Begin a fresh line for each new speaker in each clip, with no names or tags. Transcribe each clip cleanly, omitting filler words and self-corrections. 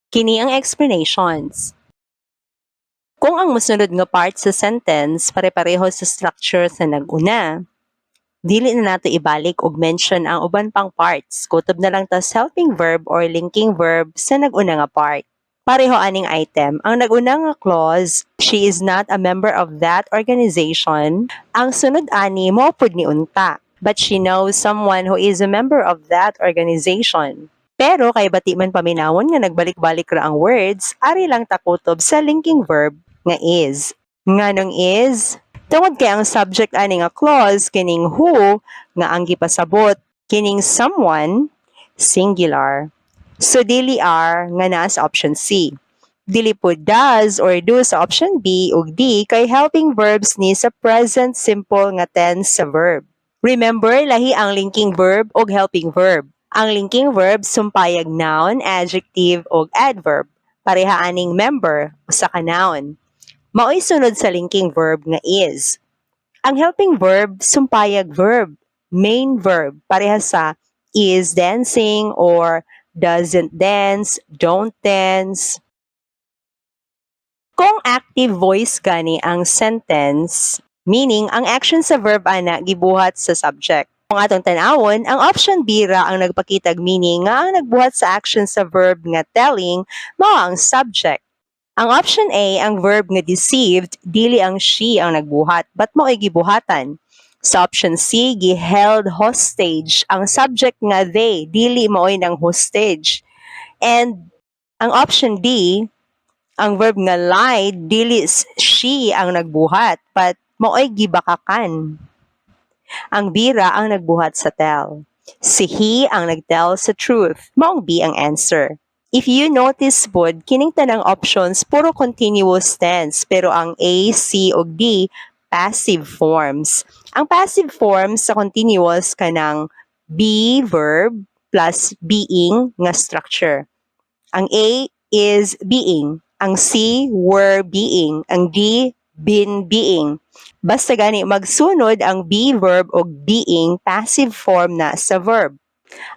Kini ang explanations. Kung ang mosunod nga part sa sentence pare-pareho sa structure sa nag-una, dili na nato ibalik og mention ang uban pang parts. Kutob na lang ta sa helping verb or linking verb sa nag-una nga part. Pareho aning item. Ang nag-una nga clause, "She is not a member of that organization." Ang sunod ani mao pud ni unta. "But she knows someone who is a member of that organization." Pero kay bati man paminawon nga nagbalik-balik ra ang words, ari lang ta kutob sa linking verb nga "is." Nganong "is"? Tungod kay ang subject ani nga clause kining "who" nga ang gipasabot kining "someone," singular. So dili "are" nga naa sa option C. Dili pod "does" or "do" sa option B ug D kay helping verbs ni sa present simple nga tense sa verb. Remember, lahi ang linking verb ug helping verb. Ang linking verb sumpayag noun, adjective ug adverb. Pareha aning "member," usa ka noun. Maoy sunod sa linking verb nga "is." Ang helping verb sumpayag verb, main verb, pareha sa "is dancing" or "doesn't dance," "don't dance." Kung active voice gani ang sentence, meaning ang action sa verb ana gibuhat sa subject. Kung atong tan-awon, ang option B ra ang nagpakitag meaning nga ang nagbuhat sa action sa verb nga "telling" mao ang subject. Ang option A, ang verb nga "deceived," dili ang "she" ang nagbuhat, but mao'y gibuhatan. Sa option C, gi-held hostage, ang subject nga "they," dili mao'y nang hostage. And ang option D, ang verb nga "lied," dili "she" ang nagbuhat, but mao'y gibakakan. Ang B ra ang nagbuhat sa "tell." Si "he" ang nagtell sa truth. Maong B ang answer. If you notice pod, kining tanang options puro continuous tense, pero ang A, C ug D passive forms. Ang passive forms sa continuous kanang be verb plus being nga structure. Ang A, "is being," ang C, "were being," ang D, "been being." Basta gani magsunod ang be verb og being, passive form na sa verb.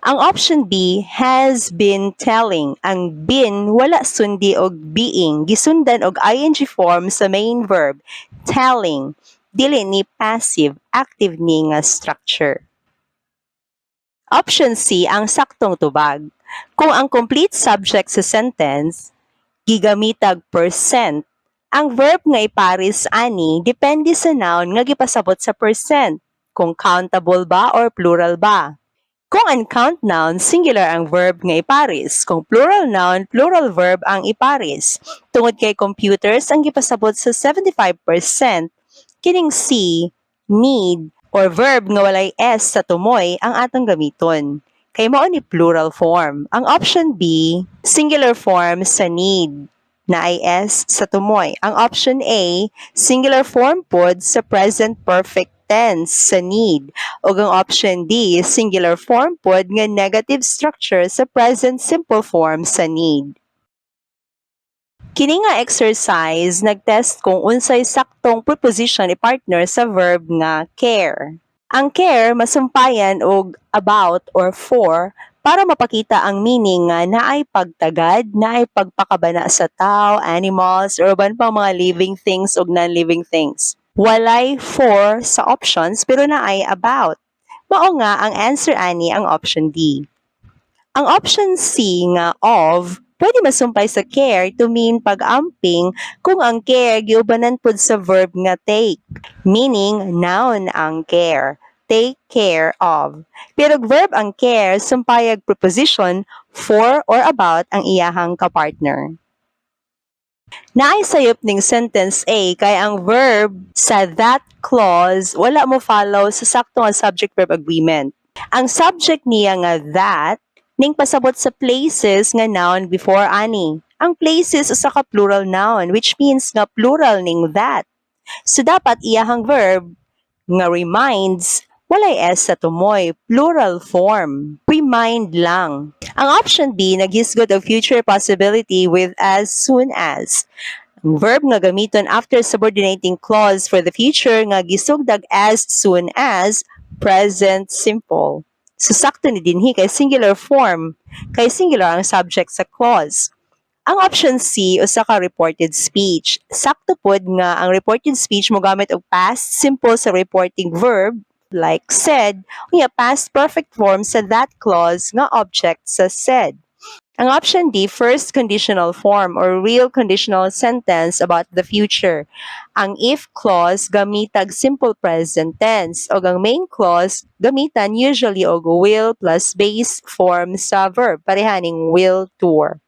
Ang option B, "has been telling." Ang "been" wala sundi og "being," gisundan og ing form sa main verb, "telling." Dili ni passive, active ni nga structure. Option C ang saktong tubag. Kung ang complete subject sa sentence gigamitag percent, ang verb nga ipares ani depende sa noun nga gipasabot sa percent, kung countable ba or plural ba. Kung uncount noun, singular ang verb nga ipares. Kung plural noun, plural verb ang ipares. Tungod kay "computers" ang gipasabot sa 75%, kining C, "need," or verb nga walay S sa tumoy ang atong gamiton. Kay mao ni plural form. Ang option B, singular form sa "need," naay S sa tumoy. Ang option A, singular form pod sa present perfect tense sa "need." Ug ang option D, singular form pod nga negative structure sa present simple form sa "need." Kini nga exercise nagtest kung unsay saktong preposition i-partner sa verb nga "care." Ang "care" masumpayan og "about" or "for" para mapakita ang meaning nga naay pagtagad, naay pagpakabana sa tao, animals, or uban pang mga living things ug non-living things. Walay "for" sa options pero naay "about." Mao nga ang answer ani ang option D. Ang option C nga "of" pwede masumpay sa "care" to mean pag-amping kung ang "care" giubanan pud sa verb nga "take," meaning noun ang "care," "take care of." Pero verb ang "care," sumpayag preposition "for" or "about" ang iyahang kapartner. Naay sayop ning sentence A kay ang verb sa "that" clause wala mo follow sa sakto nga subject verb agreement. Ang subject niya nga "that" ning pasabot sa "places" nga noun before ani. Ang "places" usa ka plural noun, which means nga plural ning "that." So dapat iyahang verb nga "reminds" walay S sa tumoy, plural form. "Remind" lang. Ang option B naghisgot og future possibility with "as soon as." Ang verb nga gamiton after subordinating clause for the future nga gisugdag "as soon as," present simple. So sakto ni dinhi kay singular form, kay singular ang subject sa clause. Ang option C, usa ka reported speech. Sakto pod nga ang reported speech mogamit og past simple sa reporting verb like "said", unya past perfect form sa that clause nga object sa "said". Ang option D, first conditional form or real conditional sentence about the future. Ang if clause gamitag simple present tense ug ang main clause gamitan usually og will plus base form sa verb. Parehaning "will tour".